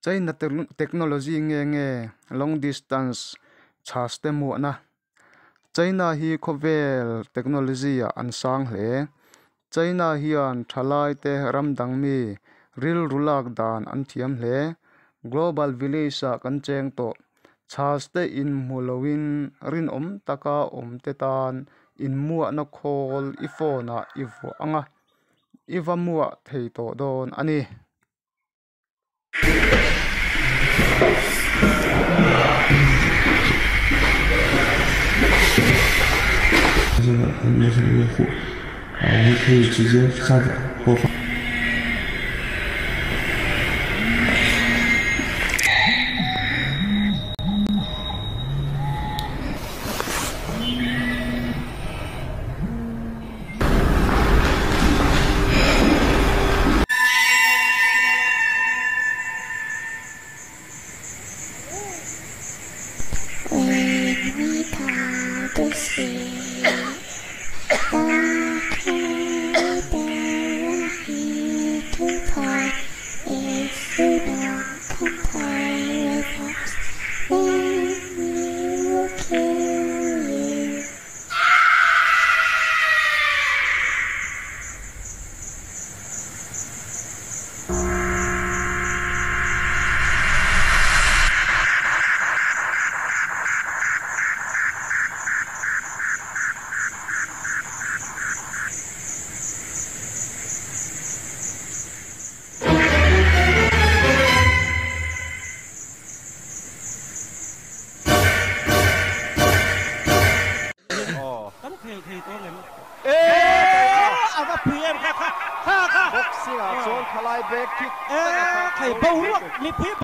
China technology nge nge long distance chhas te muahna. China hi khawvel technology ah an sang hle. China hian thalai te ram dang mi rilru lak dan an thiam hle. Global village ah kan cheng tawh. Chhas te inhmu loin rinawm taka awm te tan inmuahna khawl i phone ah i vuah anga i va muah thei tawh dawn a ni. 这个很多是用户啊，我们可以直接下载播放。 When we part the sea, the cradle here to part. If you don't comply with us, then we will kill you. Kan khel thei tawh ngem? E Ava pui em kha kha kha kha. Boxing ah chuan khalai break kick E tak a thei bo ruak mipui